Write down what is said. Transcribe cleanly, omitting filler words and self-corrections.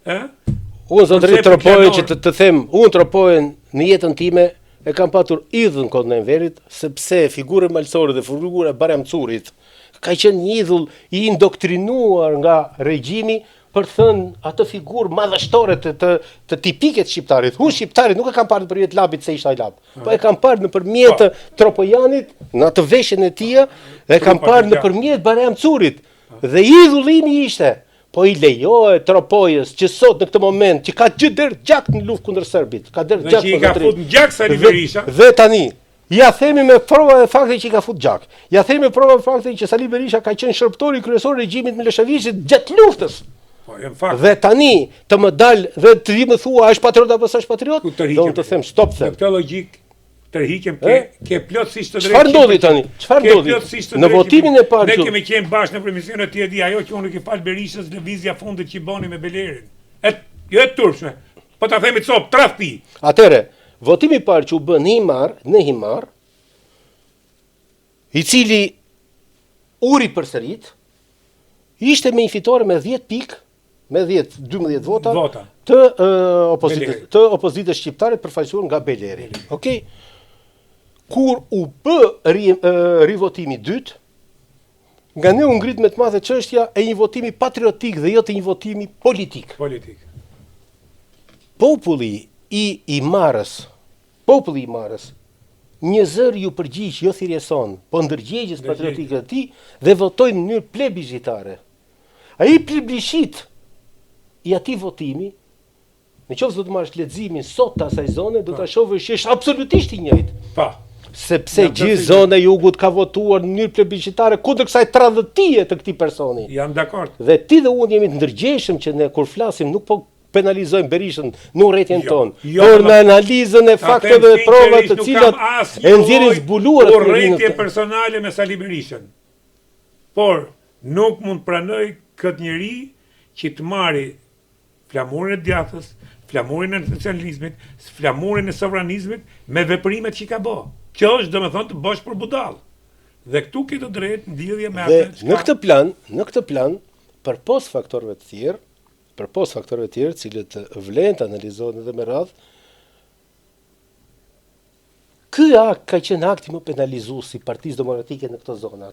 Ë? Unë zotëri Koncepti Tropojën klanor. që të, të them, unë Tropojën në jetën time e kam patur idhull në kohën e Enverit, sepse figura e Malësorit dhe figura e Bajram Currit ka qenë një idhull i indoktrinuar nga regjimi për të thënë atë figurë madhështore të të, të tipike të shqiptarit. Unë shqiptarit nuk e kam parë nëpërmjet Labit se ishte ai Lab, po e kam parë nëpërmjet Po. Tropojanit, në atë veshjen e tij, dhe e kam Trupat e parë gjatë. nëpërmjet Bajram Currit. Dhe idhulli im ishte Po i lejohet Tropojës që sot në këtë moment që ka gjithë derdh gjak në luftë kundër serbit, ka derdh Dhe gjak që i po ka zotëri. fut në gjak Sali Dhe- Berisha. Dhe tani, ja themi me prova dhe fakte që i ka fut gjak. Ja themi me prova dhe fakte që Sali Berisha ka qenë shërbëtori kryesor i regjimit Milosheviqit gjatë luftës. Po, në fakt. Dhe tani të më dal dhe të vi më thua a është patriot apo s'është patriot? Ku Dhe tërhiqem. unë të them stop Në them. këtë logjik tërhiqem ke ke plotësisht të drejtë. Çfarë ndodhi tani? Çfarë Ke ndodhi? plotësisht të Në drejtë votimin e parë Ne që- kemi qenë bashkë në emisione ti e di ajo që unë nuk i fal Berishës lëvizja fundit që i boni me Belerin. E jo e turpshme. Po ta themi cop, tradhti. Atëre, votimi i parë që u bë në Himar, në Himar, i cili u ripërsërit, ishte me një fitore me 10 pikë, me 10, 12 vota, Vota. të ë, opozitës, Beleri. të opozitës shqiptare të përfaqësuar nga Beleri. Okej. Kur u bë ri, ë, rivotimi i dytë, nga ne u ngrit me të madhe çështja e një votimi patriotik dhe jo të një votimi politik Politik. populli i Himarës, populli i Himarës, një zër ju përgjigj jo thirrjes sonë, po ndërgjegjes patriotike të tij dhe votoi në mënyrë plebiscitare. Ai plebiscit i atij votimi, në qoftë se do të marrësh leximin sot të asaj zone, do ta shohësh që është absolutisht i njëjtë. Pa. Sepse Jam gjithë plotësisht zona e jugut ka votuar në mënyrë plebiscitare kundër kësaj tradhëtie të këtij personi. Jam dakord. Dhe ti dhe unë jemi të ndërgjegjshëm që ne kur flasim nuk po penalizojmë Berishën në urrëtjen Jo, tonë, jo, por ma- në analizën e Ta them fakteve dhe provat sinqerisht, të nuk cilat kam asnjë e nxjerrin lloj zbuluar atë njerinë Urrejtje të- personale me Sali Berishën. Por nuk mund pranoj këtë njeri që të marri flamurin e djathës, flamurin e nacionalizmit, flamurin e sovranizmit me veprimet që i ka bë. Kjo është domethënë të bësh për budall. Dhe këtu ke të drejtë në lidhje me Dhe atë në këtë plan, në këtë plan, përpos faktorëve të tjerë, përpos faktorëve të tjerë, cilët vlen të analizohen edhe me radhë, ky akt ka qenë akti më penalizues i Partisë Demokratike në këto zona.